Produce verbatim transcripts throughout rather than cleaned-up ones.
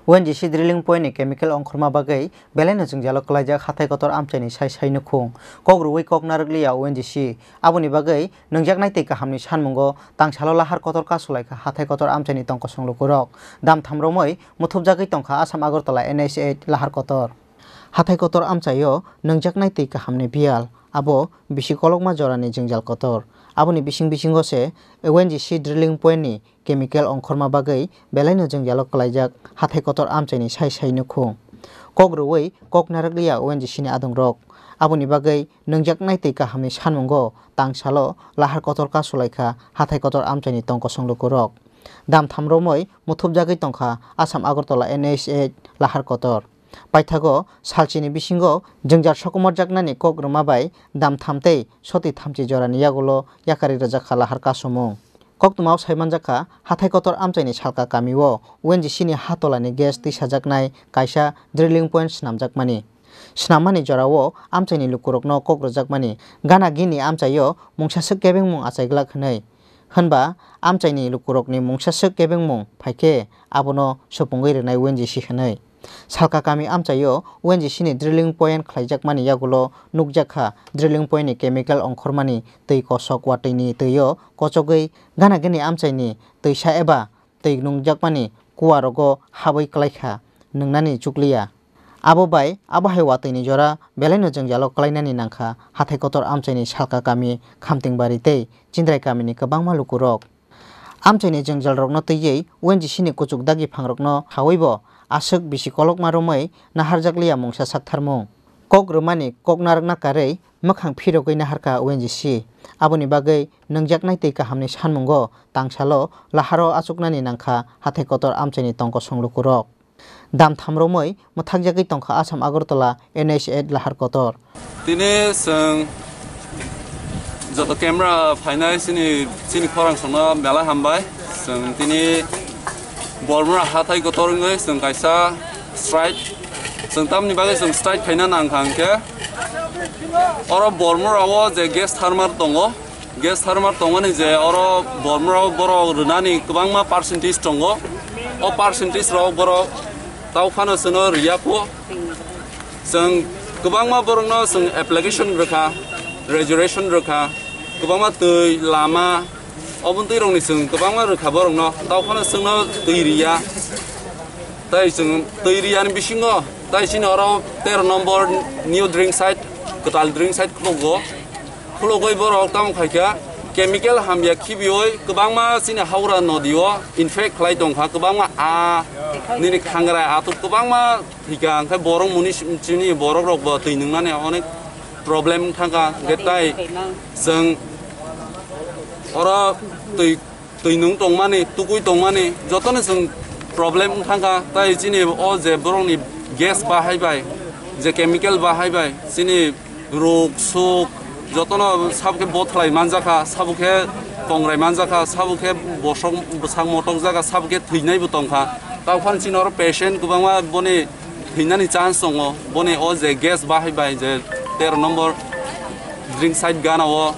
O N G C drilling point ni chemical ongkhorma bagwi belaino jwngjalo kwlaijak hathai kotor amchaini sai sai nukhung. Kok rwui kok narwk liya O N G C. Aboni bagwi nungjaknai twi kahamni sanmungo tangsalo lahar kotor kasulaikha hathai kotor amchaini tongkosong lukurok. Dam tham romwi muthupjagwi tongkha Assam Agartala N H eight lahar kotor. Hathai kotor amchaio nungjaknai twi kahamni biyal, abo bisi kolokma jorani jwngjal kotor. Aboni bising bisingo se O N G C drilling point ni chemical ongkhorma bagwi belaino jwngjalo kwlaijak hathai kotor amchaini sai sai nukhung. Kok rwui kok narwk liya O N G C ni adongrok. Aboni bagwi nungjaknai twi kahamni sanmungo tangsalo lahar kotor kasulaikha hathai kotor amchaini tongkosong lukurok. Dam tham romwi muthupjagwi tongkha Assam Agartala N H eight lahar kotor. Paithago salchini bisingo jwngjal sokomorjaknani kok rwma bai dam tham tei soti thamchi jorani yagulo yakarwi rwjakha lahar kasumung. Koktwmao saimanjakha, hathai kotor amchaini salka kamio O N G C ni hatolani gas twisajaknai kaisa drilling point snamjakmani. Snammani jorao amchaini lukurokno kok rwjakmani gana gini amchaio mungsaswk kebengmung achaiglak hwnwi. Hwnba amchaini lukurokni mungsaswk kebengmung phaikhe abono supungwi rwnai O N G C hwnwi. Salka kami amchaio O N G C ni drilling point khlaijakmani yagulo nukjakha drilling point ni chemical ongkhormani twi kosok watwini twio kochogwi gana gini amchaini twisa eba twi nungjakmani kuarogo habwi klaikha, nwngnani chukliya. Abo bai abo hai watwini jora belaino jwngjalo klainani nangkha hathai kotor amchaini salka kami Khamtingbari tei Chindrai kamini kwbangma lukurok. Amchaini jwngjalrokno twiwi O N G C ni kuchuk dagi phangrokno khawibo aswk bisi kolokma romwi naharjakliya mungsa saktharmung. Kok rwmani kok narwkna karwi mwkhang phirogwi naharkha O N G C. Aboni bagwi nungjaknai twi kahamni sanmungo tangsalo laharo achuknani nangkha hathai kotor amchaini tongkosong lukurok. Dam tham romwi mwthakjagwi tongkha Assam Agartala N H eight lahar kotor. Tini chwng joto camera phainai chini, chini khorang songno belai hambai. Chwng tini Bormura hathai kotor wngwi chwng kaisa strike. Chwng tamni bagwi chwng strike khaina nangkha hwnkhe oro Bormura o je gas tharmar tongo, gas tharmar tongmani je oro Bormura o borok rwnani kwbangma percentage tongo. O percentage rok borok tau phano chwngno rwya kho. Chwng kwbangma borokno chwng application rwkha, resolution rwkha, kwbangma twi, lama, oboni twi rokni chwng kwbangma rwkha borokno, tau phano chwngno twi rwya. Tai chwng twi rwya ni bisingo tai chini oro tero nombor new drink site, kwtal drink site khulukgo. Khulugwi borok tamo khaikha, chemical hamya khibiwi kwbangma chini Howrah nodi o infect khlai tongkha, kwbangma a nini khangrai atuk kwbangma thwikha, hwnkhe borok muni chini borok rok bo twi nwngnani onek problem wngthangkha, hwnkhe tai chwng oro twi, twi nwng tongmani, tukui tongmani jotono chwng problem wngthangkha, tai chini o je borokni gas bahai bai, je chemical bahai bai, chini ruk suk jotono sabo khe bothlai manjakha, sabo khe kongrai manjakha, sabo khe bosong bwsak motok jakha, sabo khe thwinaibo tongkha. Tao phano chini oro patient kwbangma boni thwinani chance tongo, boni o je gas bahai bai je tero nombor drink site gana o.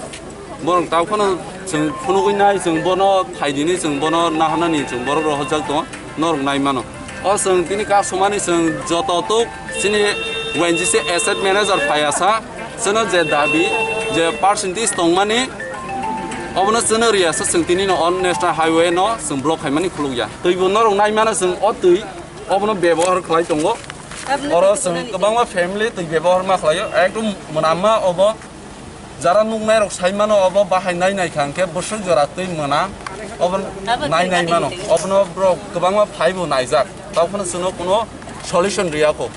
Borok tao phano chwng phunugwi nai, chwng bono phaidini, chwng bono naharnani chwng borok rohorjak tongo, norok nai mano. O chwng tini kasumani chwng joto tuk chini O N G C asset manager phaiasa, chwngno je dabi, je percentage tongmani, obono chwngno riyasa chwng tini no o national highway no chwng block khaimani khulukya. Twibo norok nai mano chwng o twi, obono bebohar khlai tongo. Oro chwng kwbangma family twi bebohar ma khlaio, ekdom mwnama obo. Jara nuknairok sai mano, obo bahai nai nai kha hwnkhe bwswk jora twi mona, obo nai nai mano. Obono borok kwbangma phaibo naijak, tao phano chwngno kuno solution riya kho.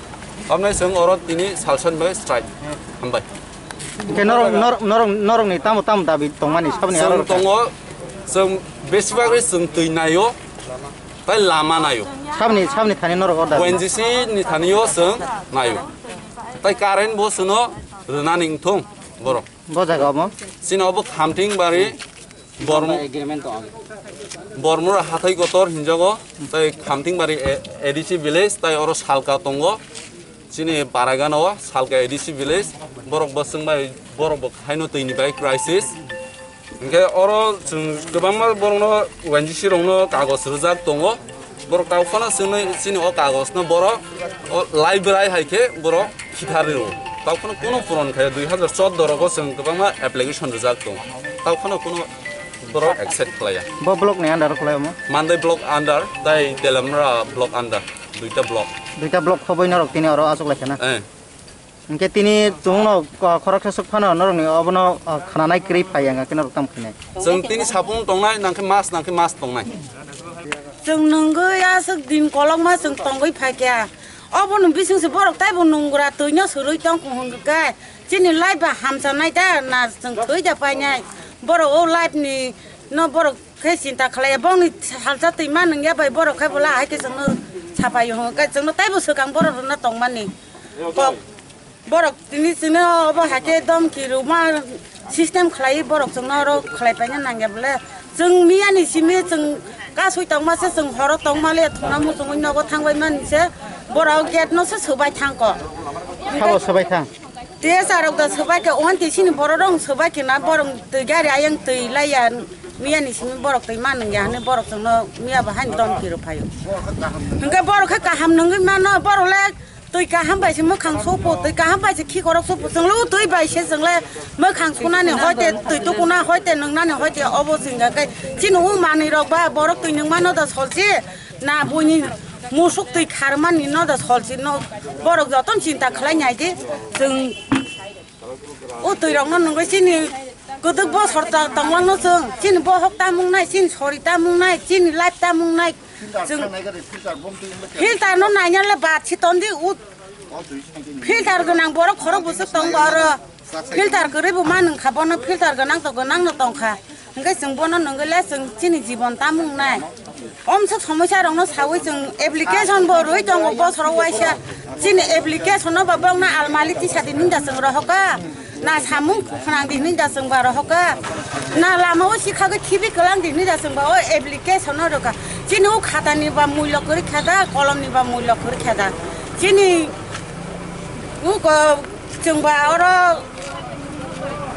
Obnai chwng oro tini salsa ni bagwi strike. Hambai. Hwnkhe norok, norok, norok, norokni tamo, tamo dabi tongmani saboni aro chwng rwkha? Tongo, chwng besibagwi chwng twi naio, tai lama naio. Saboni, saboni thani norok order. O N G C ni thanio chwng naio. Tai current bo chwngno rwnani wngthung borok. Bo jaga omo? Chini obo Khamting bari Borm-, Bormura hathai kotor hinjago, tai Khamting bari A-, A D C village, tai oro Salka tongo. Chini Baragana o Salka A D C village, borok bo chwng bai, borok bo haino twi ni bai crisis. Hwnkhe oro chwng kwbangma borokno O N G C rokno kagoj rwjak tongo. Borok tau phano chwngno chini o kagoj no borok o lai bwlai hai khe borok khithar rw. Tau phano kuno puron khai dui hazar chordo rogo chwng kwbangma application rijak tong. Tau phano kuno borok accept khlaiya. Bo block ni under khlai omo? Mandai block under, tai Telamra block under, duita block. Duita block khoboi norok tini oro achuk lai khana? Eh. Hingke tini chwngno, ah, khoroksa swk phano norokni obono, ah, khananai kwrwi phai ang khe norok tamo khainai. Chwng tini sapung tongnai, nangkhe mas, nangkhe mas tongnai. Chwng nungwi aswk din kolokma chwng tongwi phaikha. Obono bisingse borok taibo nungra twino swrwi tong hwnkhe chini life ba hamchanai da na chwng thwi da painai. Borok o life ni no borok khe chinta khlaiya, bongni salsa twi ma nungya bai borok khe bola hai khe chwngno sapai hwnkhe chwngno taibo swkang borok rwna tongmani. Kok borok tini chwngno obo hai khe domki rwma system khlaiwi borok chwngno oro khlai paina nangya bole. Chwng miyani simi chwng kasui tongma se chwng horo tongma le thungna muchungwi nogo thangbai mani se borok gate no se swbai thangko. Sabo swbai thang. Te charok da swbai khe, ohan te sini borok rong swbai khe na, borok twi gari ayang twi laiya, miya ni simi borok twi ma nungya hwnwi borok chwngno miya bo haino domki rw phaio. Hwnkhe borok khe kaham nungwi mano, borok le twi kaham bai se mwkhang sopo, twi kaham bai se khikorok sopo, chwng le o twi bai se chwng le mwkhang sunani hoite twi tukuna hoite nungnani hoite obo chwng khe chini o manwi rok ba borok twi nung mano da solchi na buini musuk twi kharmani no da solchi no borok jotono chinta khlai nai di chwng. O twi rok no nungwi chini kwdwk bosor ta-, tonglang no chwng. Chini bohok tamung nai, chini sori tamung nai, chini life tamung nai. Chwng filter no naina le bad si ton di o. Filter gwnang borok khorok bwswk tong bo oro. Filter kwrwi bo ma nung kha, bono filter gwnang to gwnang no tong kha. Hwnkhe chwng bono nungwi le chwng chini jibon tamung nai. Omsok somosya rokno sawi chwng application bo rwi tongo bosoro waisa. Chini application no ba bokna almali tisa di hinda chwng rohoka. Na samung khwnang di hinda chwng ba rohoka. Na lama o sikha gwi khibi kwlang di hinda chwng ba o application no roka. Chini o khata ni ba mullo kwrwi kha da, kolom ni ba mullo kwrwi kha da. Chini o ko Chwng ba oro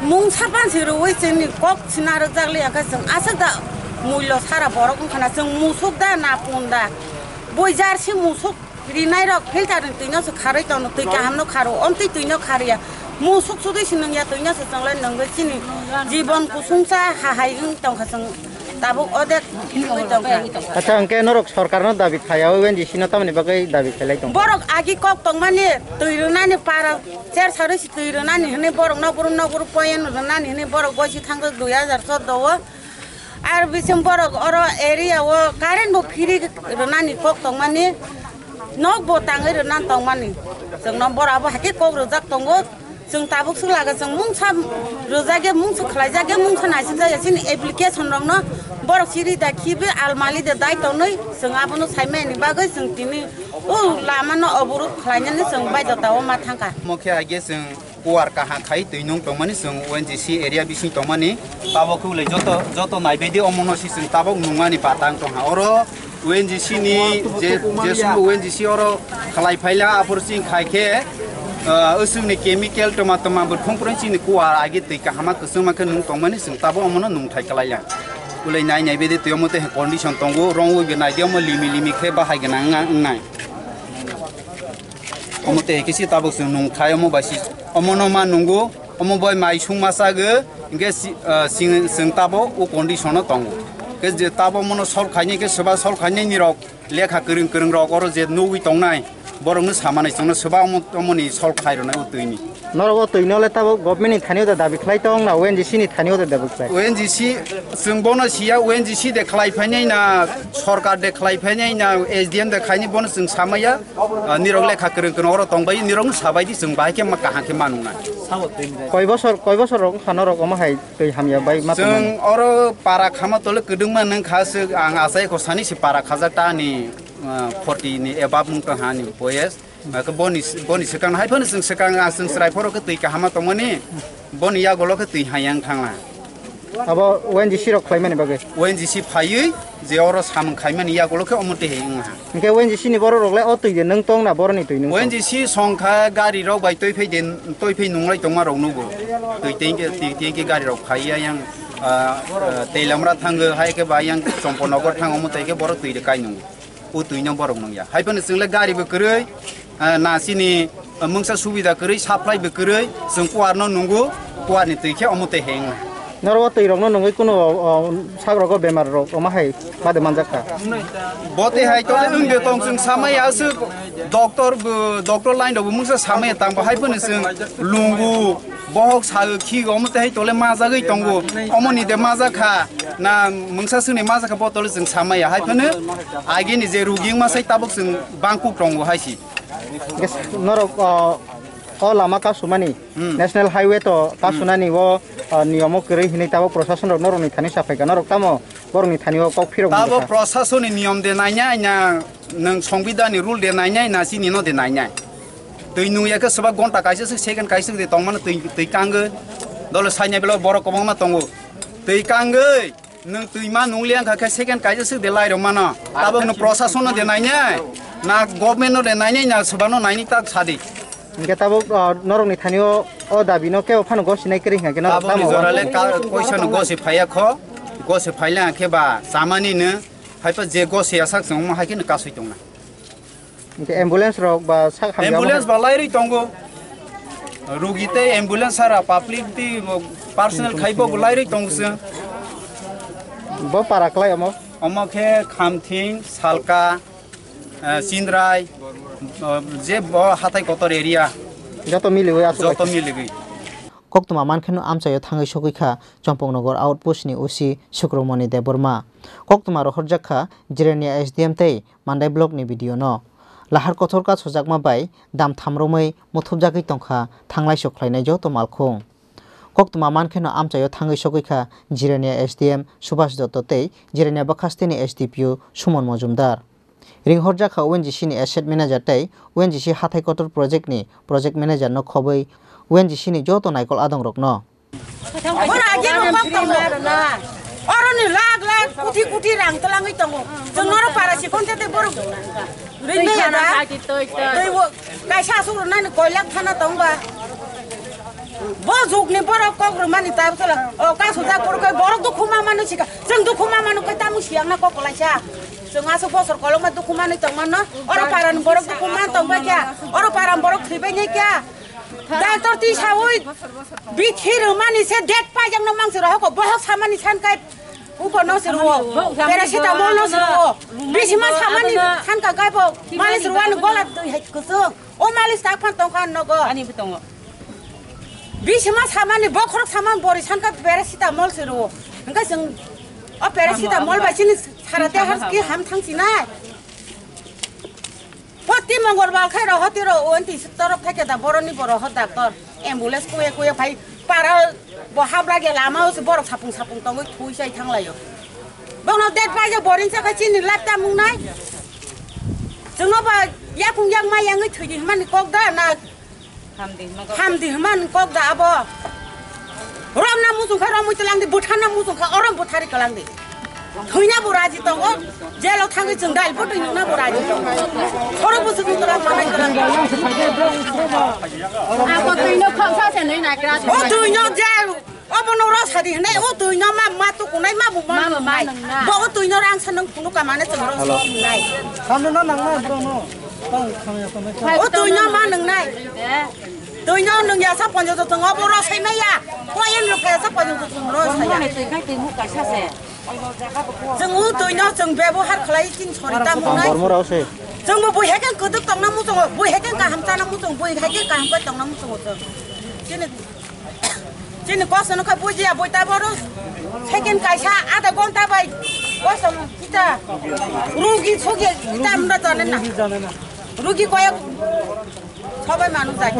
mungsa pansi rwui chwngni kok sina rwjak liya khe chwng aswk da mullo sara borok wngkha na chwng musuk da na pun da bui jarsi musuk rinai rok filter ni twi no se kharwi tono twi kaham no kharo omtwi twi no kharya musuk sudui se nungya twi no se chwng lai nungwi chini jibon kusungsa hahai wng tongkha chwng. Tabuk odek wngwi tongkha. Acha, hwnkhe norok sorkarno dabi khlaiya, O N G C no tamoni bagwi dabi khlai tong? Borok agi kok tongmani, twi rwnani para, cher sarwi se twi rwnani hwnwi borok nokboro nokboro point rwnani hwnwi borok boisi thangkha dui hajar chordo o. Ar bising borok oro area o current bo free rwnani kok tongmani, nok bo tangwi rwna tongmani. Chwngno borok abo hai khe kok rwjak tongo. Chwng tabuk swk laga chwng mungsa rwjak ya, mungsa khlaijak ya, mungsa naisik jak ya, chini application rokno borok siri da khibi almali de dai tonwi chwng abono saimani bagwi chwng tini o lama no oborod khlainani chwng baidota o ma thangkha. Omo khe age chwng kuwar kaham khai twi nung tongmani chwng O N G C area bising tongmani tabuk khe ulai joto, joto naibaidi omono si chwng tabuk nungmani batang tongha oro. O N G C ni je, je sumo O N G C oro khalai phaila, aphuru chini khai khe, ah, usumni chemical toma toma bwthung phuru chini kuwa agi twi kahama kwchwngma khe nung tongmani chwng tabuk omono nungthai kwlaiya. Ulai nai nai bede twi omo tei condition tongo, rong wi bo nai di omo limi limi khe bahai gwnang wngna wngnai. Omo tei kisi tabuk chwng nung khai omo bai si, omo no ma nungo, omo bai mai sung ma sagwi, hingke si, ah, sing, chwng tabo o condition o tongo. Hingke je tabo mono solve khainai khe soba solve khainai ni rok lekha kwrwng kwrwng rok oro je nugwi tongnai, borok no samanai chwngno soba omo, omo ni solve khai rwnai o twi ni. Norok o twi no le tabo government ni thani o da dabi khlai tong na O N G C ni thani o da dabi khlai? O N G C chwng bono siya, O N G C de khlai phainai na, sorkar de khlai phainai na, S D M de khainai bono chwng samaya. Ah, nirok lekha kwrwng kwrwng oro tongbai, nirok no sabai di, chwng bahai khe ma kaham khe ma nungnai. Koi bosor, koi bosor rok wngkha norok omo hai twi hamya bai ma tongmani? Chwng oro para khama tole kwdwngma nung kha, swk ang achai kho sani se para khaja ta ni, ah, forty ni above wng tong ha ni boyes. Ah, khe boni, boni swkang hai phano chwng swkang, ah, chwng chwrai phoro khe twi kahama tongmani. Boni yagulo khe twi hayang thangla. Abo O N G C rok khlaimani bagwi? O N G C phaiwi je oro samung khaimani yagulo khe omo twi hai wngha. Hingke O N G C ni borok rok le o twi de nung tong na boroni twi nung tong? O N G C songkha gari rok bai twi phai de, twi phai nunglai tongma rok nugo. Twi tengke, twi tengke gari rok phaiya yang, ah, ah, Teilamra thango, hai khe ba yang Chomponogar thango, omo twi khe borok twi de kai nungo. O twi no borok nung ya. Hai phano chwng le gari bo kwrwi, ah, na chini, ah, mungsa subida kwrwi, supply bo kwrwi, chwng kuar no nungo, kuar ni twi khe omo tei heng. Norok o twi rok no nungwi kuno, o, o, sak rogo bemar rok omo hai bade manjak kha. Bo tei hai tole wng de tong chwng samai aswk doctor bo, doctor line rok bo mungsa samai tang bo hai phano chwng lungo. Bohok sago khigo omo tei hai tole majagwi tongo. Omo ni de majak kha. Na mungsa sini majak kha bo tole chwng samaya. Hai phano age ni je rugi wngma sai tabuk chwng bangkuk tongo hai si. Ges-, norok, o, o lama kasumani, Hmm. National Highway to kasunani o, o, niyomo kwrwi hinwi tabuk prosason rok norok ni thani saphai kha. Norok tamo borok ni thani o kok phirok Tabuk mangkha. Prosasoni niyom de nainai na nwng songbidani rule de nainai na chini no de nainai. Twi nung ya khe swbak gonta kaisa swk second kaisa swk de tongmano twi, twi kangwi. Dole saina belo borok kwbangma tongo. Twi kangwi nwng twi ma nung liya wngkha khe second kaisa swk de lai rw mano. Tabuk nwng prosason no de nainai, na government no de nainai, na swbak no nainai tak sadi. Hingke tabuk, ah, norok ni thani o, o dabi no kebo phano gosi nai kwrwi hingka khe norok Tabuk ni tamo jora le ka-, koisa no gosi phaiya kho, gosi phaile hingke ba chamani no, hai pa je gosi ya sak chwng omo hai khe no kasui tongna. Hingke ambulance rok ba sak hamya Ambulance omo ba lairwi tongo. Rugi tei ambulance sara public tei personal khai bo lairwi tongo se. Bo para klai omo? Omo khe Khamthing, Salka, eh, Chindrai, eh, je bo hathai kotor area. Joto miliwi aswk Joto bai. Miliwi. Koktwma mankheno amchaio thangwi sogwi kha Chompoknagar Outpost ni O C Sukromoni Debbarma. Koktwma rohorjak kha Jirania S D M tei Mandai block ni B D O no. Lahar kothor kasojakma bai dam thamromwi muthubjagwi tongkha thanglai sokhlainai joto malkhung. Koktwma mankheno amchaio thangwi sogwi kha Jirania S D M Subhas Dotto tei Jirania bwkhasteni S D P O Suman Mojumdar. Ringhorjak kha O N G C ni asset manager tei O N G C hathai kotor project ni project manager no khobwi O N G C ni joto naikol adongrokno. Oro age no kok tongo. Oro ni lakh lakh, koti koti rang twlangwi tongo. Chwng noro para sikon tete borok. Rinme ya da. Tei wo kaisa asuk rwnani koi lakh thana tongba. Bo jukni borok kok rwmani tabsala. O kasu ja kor koi borok dukhu ma manu sika. Chwng dukhu ma manu koi tamu siang na kok kolaisa. Chwng asuk bosor kolokma dukhu manwi tongmano. Oro parani borok dukhu man tongba kya. Oro parani borok thwibai ne kya. Doctor ti sawi bithi rwmani se det pajak no mangsi rohoko bohok samani san kai uko no se ruo. Paracetamol no se ruo. Bisima samani san ka kai bo. Malis ruan gola twi hai kusuk. O malis tak phan tong khan nogo. Ani bo tongo. Bisima samani bokhorok saman bori san ka paracetamol se ruo. Hingke sing o paracetamol bai sini sara te har ki ham thang sinai. Poti mongolbar khai rohoti ro onti torok thake da boroni boro ho doctor. Ambulance kuye kuye phai para bo habra ge lama o se borok sapung sapung tongwi thui sai thanglaio. Bono det bai je boring sa khai chini lap ta mung nai. Chwngno ba yakung yak ma yangwi thwidi himani kok da na Hamdi hwnba kok. Hamdi hwnba nung kok da abo. Romna muchung kha romwi twlang di, bwtharna muchung kha orom bwthari twlang di. Thwina bo raji tongo, jelo thangwi chwng dal bo twi nungna bo raji tongo. Soro bo swkang twlang manai twlang. Abo twino khoksa se nui nakra se. O twino je, obo no rosadi hwnwi, o twino ma, ma tukunai ma bo ma nungnai. Bo o twino rang sa nung phunuk ka mane chwng rosadi hwnwi. Samno na nang na bro no. O twino ma nungnai. Twino nwng yasa ponjo to tongo bo rosai maya. Ko yen rok yasa ponjo to tongo rosai ya. Chwng u twino chwng bebohar khlai tin sori ta mungnai. Bormo rao se. Chwng bo bui hekeng kwdwk tongna muchungo, bui hekeng kaham chana muchungo, bui hekeng kaham khe tongna muchungo chwng. Chini, chini kosto no kha bujiya bui ta boro. Second kaisa adha ghonta bai kosto kita rugi sugi kita amra jane na. Rugi koyek Sabai manu jai.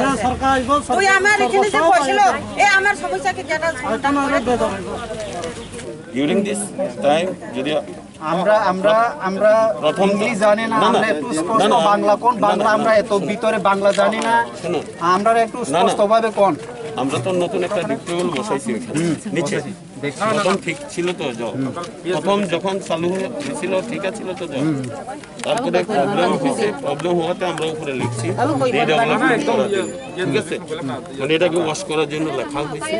Duy amar ekhene je boisilo, e amar somossa ke kena somadan kore dibo. During this time, যদি আমরা, আমরা, আমরা প্রথম ইংলিশ জানি না, না, না, আমরা একটু না, স্পষ্ট না, বাংলা কোন, না, না, বাংলা না, আমরা না, এত ভিতরে বাংলা জানি না। শুনুন। আমরা একটু না, না। স্পষ্টভাবে কোন। আমরা তো নতুন একটা ডিপ টিউবওয়েল বসাইছি ওইখানে, নিচে। প্রথম ঠিক ছিল তো জল? প্রথম যখন চালু হয়ে-, হয়েছিল, ঠিক আছিল তো জল? তারপরে প্রবলেম হয়েছে, প্রবলেম হওয়াতে আমরা উপরে লিখছি রিডেভেলপমেন্ট করার জন্য, ঠিক আছে? মানে এটাকে ওয়াশ করার জন্য লেখা হয়েছে,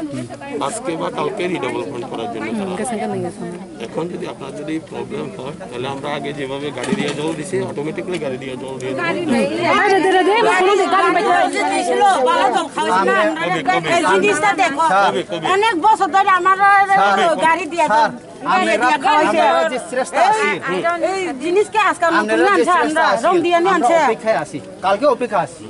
আজকে বা কালকে রিডেভেলপমেন্ট করার জন্য তারা এখন যদি আপনার যদি প্রবলেম হয়, তাহলে আমরা আগে যেভাবে গাড়ি দিয়ে জল দিছি, অটোমেটিক্যালি গাড়ি দিয়ে জল দিয়ে দেবো। গাড়ি নেই। আরে, ধীরে, ধীরে, বসুন, গাড়ি বাইতে। ছিল, বালা জল খাওয়াইছে না, আমরা কবে, কবে? এই জিনিসটা দেখো। স্যার, কবে, কবে? অনেক বছর ধরে আমরা স্যার, গাড়ি দিয়ে স্যার, জল, গাড়ি আমরা, দিয়ে খাওয়াইছে। আমরা যে শ্রেষ্ঠ এই, আছি। এই জিনিসকে আজকে আমরা নতুন আনছে, আমরা রং দিয়ে নিয়ে আমরা আনছে। অপেক্ষায় আছি, কালকে অপেক্ষা আছি।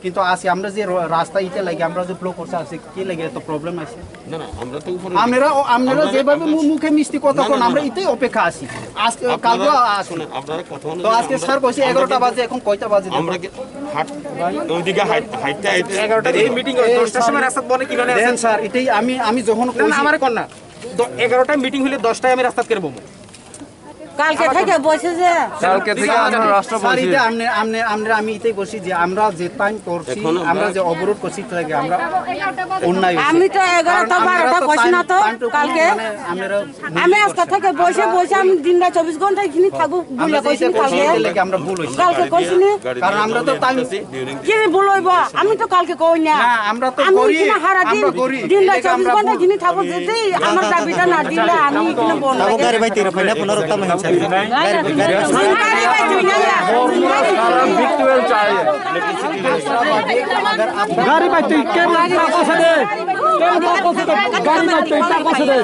কিন্তু আজকে আমরা যে র-, রাস্তা ইতে লাগে, আমরা যে ব্লক করছে, আজকে কি লাগে, এত প্রবলেম আছে? না, না, আমরা তো উপরে আপনারা, আপনারা যেভাবে মু-, মুখে মিষ্টি কথা না, না, কন, না, আমরা না। ইতেই অপেক্ষা আছি। আজকে, আপনারা, কালকে আস-, শুনেন, আপনারা কথা তো আজকে স্যার কইছে এগারোটা বাজে, এখন কয়টা বাজে? আমরা কি হাট-, ওইদিকে হাট-, হাঁটতে হাঁটতে এগারোটা, এই মিটিং এই দশটার সময় রাস্তাত বনে কিভাবে দেন আছে? স্যার, এটাই আমি, আমি যখন না, না, কইছি আমারে কর না। দ-, এগারোটায় মিটিং হইলে দশটায় আমি রাস্তাত কেরবো। কালকে থেকে বসে যে। কালকে থেকে আমরা রাস্তা স্যার, বলছি। এটা আমনে, আমনে, আমরা, আমি এটাই বলছি যে আমরা যে টাইম করছি, এখনো আমরা আমরা যে অবরোধ করছি, তাকে আমরা অন্যায় হয়েছে। আমি তো এগারোটা, কারণ আমরা বারোটা তো বসি টাইম, না তো টাইম টু কালকে। মানে আমরা আমি আজকে থেকে বসে, আমরা বসে আমি দিন রাত চব্বিশ ঘন্টা এখানে থাকবো, আমরা বলে যে কইছি এটা করছি, কালকে। এটা লেগে আমরা ভুল হয়েছে। কালকে কইছি নি? কারণ আমরা তো টাইম কি রে ভুল হইব? আমি তো কালকে কই না। না, আমরা তো আমি করি, এখানে হারা দিন, আমরা করি। দিন রাত এটাকে চব্বিশ আমরা ঘন্টা ভুল। এখানে থাকবো, যদি আমার দাবিটা না দিলে আমি এখানে বন্ধ থাকবো। গাড়ি বাইতে রে, ফাইনা পুনরুক্তা মাহিন সাহেব। গাড়ি বাইতে রে, ফাইনা। गाड़ी भाई, तू क्या बोल रहा है? गाड़ी भाई, तू क्या बोल रहा है? गाड़ी भाई, तू क्या बोल रहा है?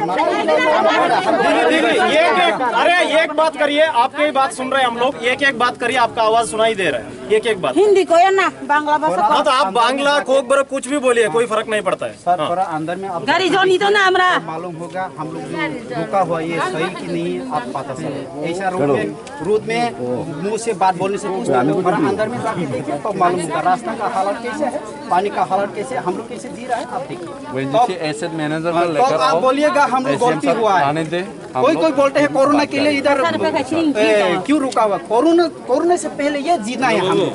धीरे, धीरे, एक, एक, अरे, एक बात करिए, आपकी ही बात सुन रहे हैं हम लोग। एक, एक बात करिए, आपका आवाज सुनाई दे रहा है। एक, एक बात। हिंदी को या ना, बांग्ला भाषा को। हाँ, तो आप बांग्ला, कोकबरा कुछ भी बोलिए, कोई फर्क नहीं पड़ता है। सर, हाँ। थोड़ा अंदर में आप गाड़ी जो नहीं तो ना हमरा। मालूम होगा, हम लोग जो रुका हुआ, ये सही कि नहीं, आप पता चले। ऐसा रोड में, रोड में मुंह से बात बोलने से कुछ नहीं होगा। थोड़ा अंदर में जाके देखिए, तो मालूम होगा रास्ता का हालत कैसे है, पानी का हालत कैसे है, हम लोग कैसे जी रहा है, आप देखिए। वही तब, जिससे एसेट मैनेजर का हाँ, तब लेकर आप आओ, बोलिएगा, हम लोग एसडीएम गलती सर हुआ है। आने दे, हम कोई, लोग कोई बोलते हैं कोरोना के लिए इधर, ए, क्यों रुका हुआ? कोरोना, कोरोना से पहले ये जीना है हमें।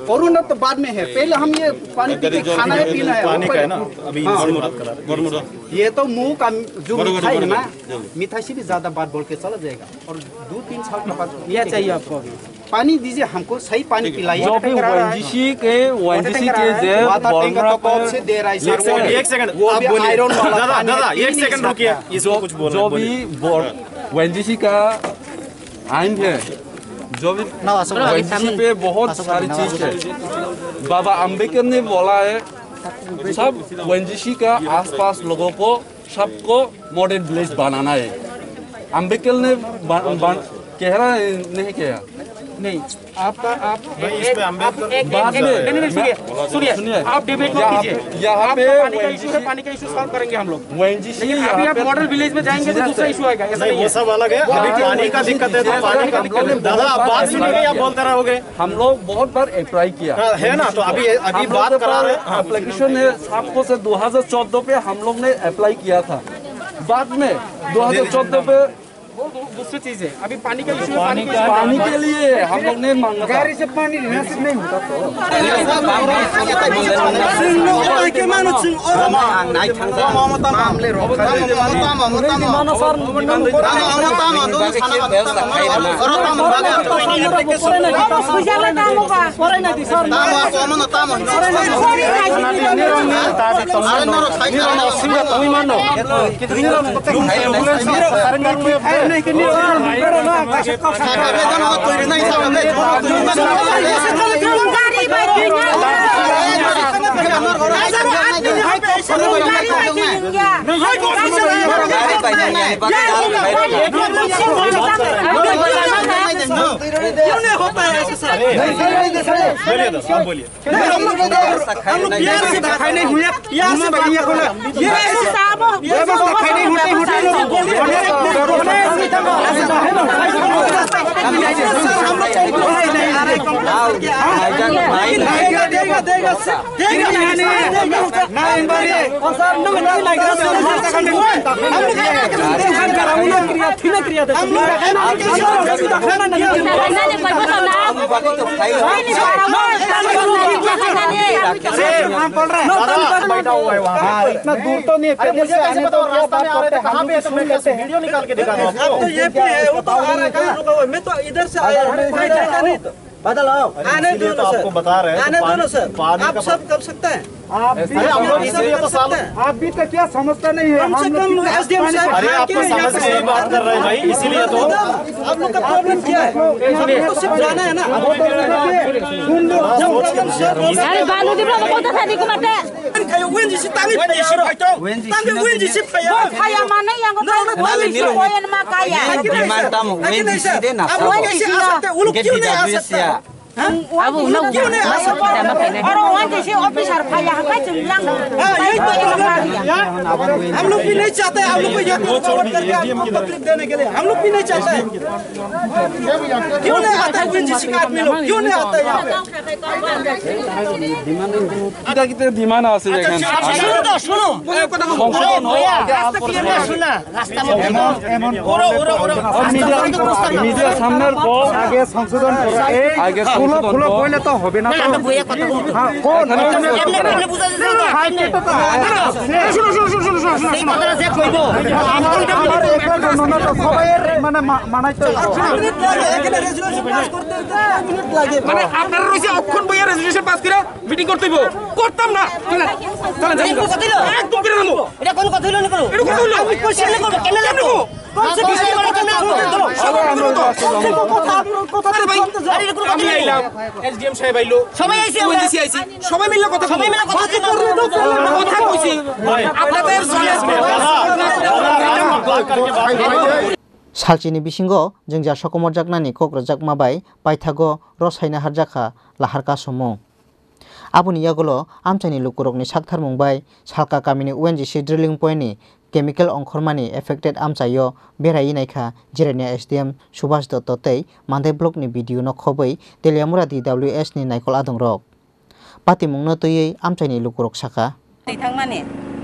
कोरोना तो बाद में है, पहले हम ये पानी पी के खाना है, पीना है। पानी का है ना, अभी हाँ। ये तो मुंह का जो मिठाई है ना, मिठाई से भी ज्यादा बात बोल के चला जाएगा। और दो तीन साल के बाद ये चाहिए आपको अभी। पानी दीजिए हमको, सही पानी पिलाइए। जो भी वंजिशी के, वंजिशी के जो वाटर टैंकर बोर्नरा तो कब पे से दे रहा है सर, एक सेकंड, वो एक सेकंड, वो आप भी बोलिए। आयरन वाला दादा, पानी दादा, है, पी एक नहीं सेकंड रुकिए, सकता। इसको जो, कुछ बोलने, जो बोलिए। भी बोर-, वंजिशी का आइन है, जो भी ना, असम वंजिशी पे बहुत असम सारी ना, चीज है। बाबा अम्बेडकर ने बोला है, सब वंजिशी का आसपास लोगों को सबको मॉडल विलेज बनाना है। अम्बेडकर ने बन, बन, कह रहा है, नहीं कहा? नहीं, आपका, आप भाई, इस पे अम्बेडकर आप एक, बाद एक, में नहीं, नहीं, सुनिए, सुनिए, सुनिए। आप डिबेट मत यहाँ कीजिए। पे, यहाँ आपका पे पानी का वंजिशी इशू है, पानी का इशू सॉल्व करेंगे हम लोग। वंजिशी लेकिन यहाँ अभी आप पे मॉडल विलेज में जाएंगे तो दूसरा इशू आएगा, ऐसा नहीं, नहीं वो है। सब अलग है। अभी पानी का दिक्कत है तो पानी का दिक्कत है। दादा, आप बात सुनिए या बोलते रहोगे? हम लोग बहुत बार अप्लाई किया। हाँ, है ना, तो अभी, अभी हम लोग बात के करा पास रहे हैं। हाँ। एप्लीकेशन है, आपको से दो हज़ार चौदह पे हम लोग ने अप्लाई किया था। बाद में दो हज़ार चौदह पे वो दू-, दूसरी चीज है। अभी पानी का इशू है, पानी का पानी के लिए हम लोग ने मांगा था। गाड़ी से पानी रिसीव नहीं होता तो। क्यों नहीं होता है ऐसे सर? बोलिए, बोलिए। हम लोग, हम लोग प्यार से तो खाए नहीं हुए, प्यार से बात करो। ये ऐसे, ये ऐसे खाए नहीं होते, होते लोग। देगा, देगा, देगा, देगा। नहीं, नहीं, नहीं। ना, एक बार ये। हम लोग इतना दूर तो नहीं है, पैदल से आने तो क्या बात करते हैं, हम लोग सुन लेते हैं। वीडियो निकाल के दिखा दो। अब तो ये भी है, वो तो आ रहा है, कहाँ रुका हुआ है? मैं तो इधर से आया हूँ, कोई देखा नहीं तो। बादल आओ। आने दो ना सर। आपको बता रहे हैं, आने दो ना सर। आप सब कर सकते हैं। आप भी, अरे, हम लोग इसीलिए तो साल आप भी तो क्या समझता नहीं है? कम से कम एसडीएम साहब, अरे, आपको समझ के ही बात कर रहे हैं भाई, इसीलिए तो। आप लोग का प्रॉब्लम क्या है? आपको सिर्फ जाना है ना। सुन लो। अरे, बानु दिबला को बोलता था, निको मत। Kaya O N G C tangwi phai aro. Tangwi O N G C phai aro. Phai ya mane yang ko. No, no, O N G C O N ma kaya. Demand tamo O N G C de na sabo. O N G C asate uluk kiu ne asate. Abu no kiu ne asate. Aro O N G C officer phai ya haka jeng yang. हाँ, यही तो problem है। हम लोग भी नहीं चाहते, हम लोग को यहाँ पे forward करके आपको तकलीफ देने के लिए। हम लोग भी नहीं चाहते। क्यों नहीं आता है O N G C का आदमी लोग? क्यों नहीं आता है यहाँ पे? কিতা কিতা ডিমান্ড আছে যেখানে? শুনো তো, শুনো। সংশোধন হোক, আগে আলোচনা হোক। এমন, এমন ওরা, ওরা, ওরা। মিডিয়া, মিডিয়া সামনের কো আগে সংশোধন করা। এই আগে ফুলো, সংশোধন ফুলো কো। কইলে তো হবে না তো। হ্যাঁ, কোন? এখানে এমনি, এমনি বুঝা যাচ্ছে না। হাই কোর্টে তো আছে। শুনো, শুনো, শুনো। আমার, আমার একটা জন্য না তো সবাই মানে মা-, মানাই তো। এখানে রেজুলেশন পাস করতে হইতে এক মিনিট লাগে। মানে আপনারা রয়েছে অক্ষণ বইয়া রেজুলেশন পাস করে মিটিং করতে হইব। করতাম না। চলেন, চলেন, চলেন। এটা কোনো কথা হইল? এটা কোনো কথা হইল না কোনো? এটা কথা হইল? আমি কোশ্চেন করবো, কেন লাগবো? কেন লাগবো? আরে ভাই, আরে এটা কোনো কথা হইল? এসডিএম সাহেব আইলো। সবাই আইছি আমরা। ওএনজিসি আইছি। সবাই মিলে কথা সবাই মিলে কথা বলবো। কথা কইছি। আপনাদের Salchini bisingo jwngja sokomorjaknani kok rwjakma bai paithago rw saina harjakha lahar kasumung. Aboni yagulo amchaini lukurokni saktharmung bai Salka kamini O N G C drilling point ni chemical ongkhormani affected amchaio beraiwi naikha Jirania S D M Subhas Dotto tei Mandai block ni B D O no khobwi Teliamura D W S ni naikol adongrok. Patimungno twiwi amchaini lukurok sakha. Twi thangmani.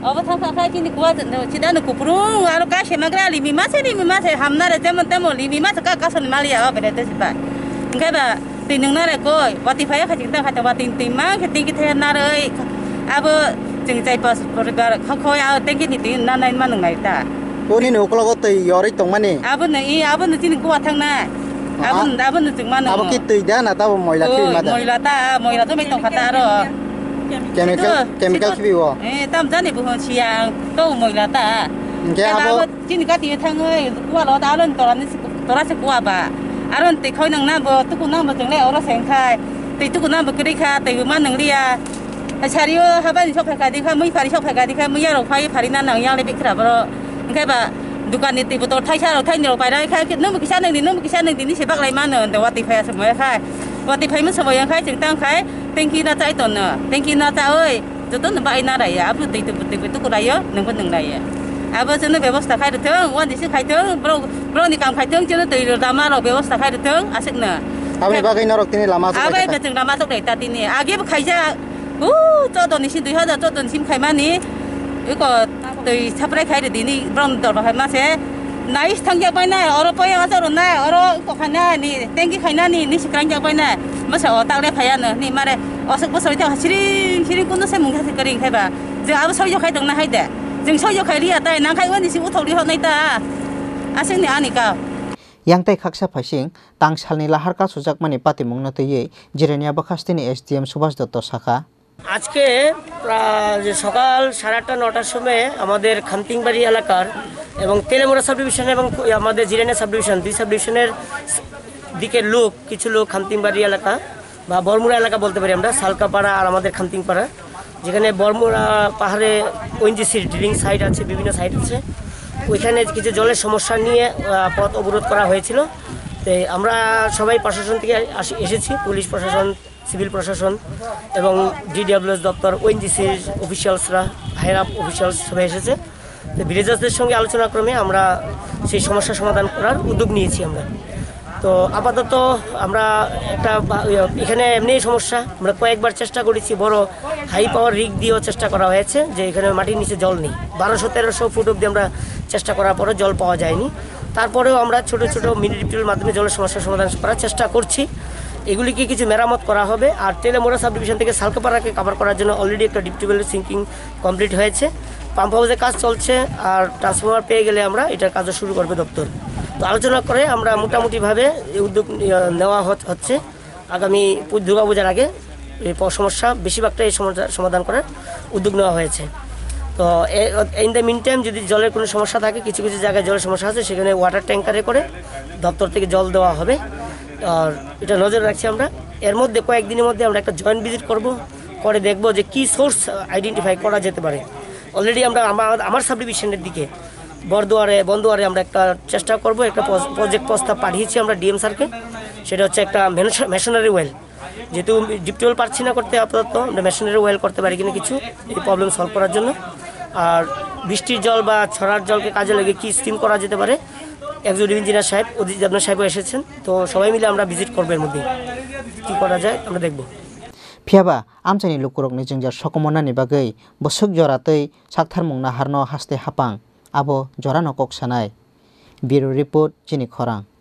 Obo thangkha khe chini kuwa chidano kuprung aro kaisa magra limi mase limi mase hamnare temon temon limi mase ka kasoni maliya o bere tesi bai. Hingke ba twi nungnare koi wati phaiya kha chingtang kha wati twi mang khe tingki thaya naroi abo ching chai pas poribar kho kho ya tengki ni twi nanai ma nungnai ta. Toni ni ukologo twi yorwi tongmani. Abo no i abo no chini kuwa thangnai. Abo no abo no chwngmano. Abo ki twi da na tabo moila twi ma da. Moila ta moila to mai tongkha ta aro. Chemical, chemical khibi o. Eh, tam jani bo hon siya, to moila ta. Hingke abo chini kati thangoi, kuwa lo ta aro tora ni, tora se kuwa ba. Aro te khoi nang na bo, tuku nang bo chungle oro seng khai. Te tuku nang bo kri kha, te ma nang liya. Sario habani sok phai kadi kha, mui phari sok phai kadi kha, mui yarok phai phari na nang yang le bikra boro. Hingke ba dukan ni twi botol thaisa rok thaini rok painai khai, nung bo kisa nang di, nung bo kisa nang di ni se baklai mano, wati phai asomoi khai. Wati phai mo somoi yang khai, chwng tang khai. Tengki na chai ton no, tengki na cha oi, joto no bai na raya, abo twi twi twi twi tuku rayo, nungbo nung raya. Abo jono bebosta khai rwthwng, wani si khai thwng, bro, bro ni kam khai thwng, jono twi rama rok bebosta khai rwthwng, aswk no. Aboni bagwi norok tini lama aswk abai khai ta? Bechwng lama aswk khai ta tini, age bo khaijak, u, choudo ni si, dui hazar choudo ni sim khai mani, iko twi saprai khai rwdi ni, brom dor khai ma se. Nais thangjak bai nai, oro poyang acharo nai, oro kokha nai, ni tengki khai nani, ni sikrang jak bai nai. Masa o takle phaya no, ni mare osok bosori thang siring siring kuno se mungsa se kering khai ba. Je abo soijo khai tong na hai de. Jeng soijo khai liya tai, nang khai wani si uthok li hok nai ta. Asing ni ani ka. Yang tai khaksa phaising, tang salni lahar ka sujakmani patimungno twiwi Jirania bwkhasteni S D M Subhas Dotto sakha. আজকে প্রা-, যে সকাল সাড়ে আটটা নটার সময় আমাদের খামতিংবাড়ি এলাকার এবং তেলেমুড়া সাব ডিভিশন এবং আমাদের জিরানিয়া সাব ডিভিশন, দুই সাব ডিভিশনের দিকের লোক, কিছু লোক খামতিংবাড়ি এলাকা বা বরমুড়া এলাকা বলতে পারি আমরা, সালকাপাড়া আর আমাদের খামতিংপাড়া, যেখানে বরমুড়া পাহাড়ে ওএনজিসির ড্রিলিং সাইট আছে, বিভিন্ন সাইট আছে, ওইখানে কিছু জলের সমস্যা নিয়ে, আহ, পথ অবরোধ করা হয়েছিল। তো আমরা সবাই প্রশাসন থেকে আসি-, এসেছি, পুলিশ প্রশাসন, সিভিল প্রশাসন এবং ডিডব্লিউএস দপ্তর, ওএনজিসির অফিসিয়ালসরা, হায়ার আপ অফিসিয়ালস সবাই এসেছে। তো ভিলেজার্সদের সঙ্গে আলোচনা ক্রমে আমরা সেই সমস্যা সমাধান করার উদ্যোগ নিয়েছি আমরা। তো আপাতত আমরা একটা বা-, ইয়ে, এখানে এমনিই সমস্যা, আমরা কয়েকবার চেষ্টা করেছি, বড় হাই পাওয়ার রিগ দিয়েও চেষ্টা করা হয়েছে যে এখানে মাটির নিচে জল নেই। বারোশো তেরোশো ফুট অবধি আমরা চেষ্টা করার পরে জল পাওয়া যায়নি। তারপরেও আমরা ছোট ছোট মিনি ডিপ টিউবওয়েলের মাধ্যমে জলের সমস্যার সমাধান করার চেষ্টা করছি। এগুলিকে কিছু মেরামত করা হবে। আর তেলেমুড়া সাব ডিভিশন থেকে সালকাপাড়াকে কভার করার জন্য অলরেডি একটা ডিপ টিউবওয়েলের সিঙ্কিং কমপ্লিট হয়েছে, পাম্প হাউসে কাজ চলছে। আর ট্রান্সফরমার পেয়ে গেলে আমরা এটার কাজও শুরু করবে দপ্তর। তো আলোচনা করে আমরা মোটামুটিভাবে এই উদ্যোগ, আহ, নেওয়া হচ-, হচ্ছে। আগামী পু-, দুর্গাপূজার আগে এই প- সমস্যা বেশিরভাগটা এই সমস্যা সমাধান করার উদ্যোগ নেওয়া হয়েছে। তো ইন দ্য মিন টাইম যদি জলের কোনো সমস্যা থাকে, কিছু কিছু জায়গায় জলের সমস্যা আছে, সেখানে ওয়াটার ট্যাঙ্কারে করে দপ্তর থেকে জল দেওয়া হবে। আর এটা নজর রাখছি আমরা। এর মধ্যে কয়েকদিনের মধ্যে আমরা একটা জয়েন্ট ভিজিট করব, করে দেখব যে কি সোর্স আইডেন্টিফাই করা যেতে পারে। অলরেডি আমরা আমার আমার সাবডিভিশনের দিকে বরদুয়ারে বন্দুয়ারে আমরা একটা চেষ্টা করব, একটা প্রজেক্ট প্রস্তাব পাঠিয়েছি আমরা ডিএম স্যারকে। সেটা হচ্ছে একটা মেশনারি ওয়েল, যেহেতু ডিপ টিউবওয়েল পারছি না করতে আপাতত, আমরা মেশনারি ওয়েল করতে পারি কিনা কিছু এই প্রবলেম সলভ করার জন্য। আর বৃষ্টির জল বা ছড়ার জলকে কাজে লাগিয়ে কি স্কিম করা যেতে পারে, এক্সিকিউটিভ ইঞ্জিনিয়ার সাহেব, অজিত দেবনাথ সাহেবও এসেছেন। তো সবাই মিলে আমরা ভিজিট করবো, এর মধ্যে কি করা যায় আমরা দেখব। Phiya ba amchaini lukurokni jwngjal sokomornani bagwi bwswk jora twi saktharmung naharno haste hapang, abo jorano kok sanai. Bureau Report, Chini Khorang.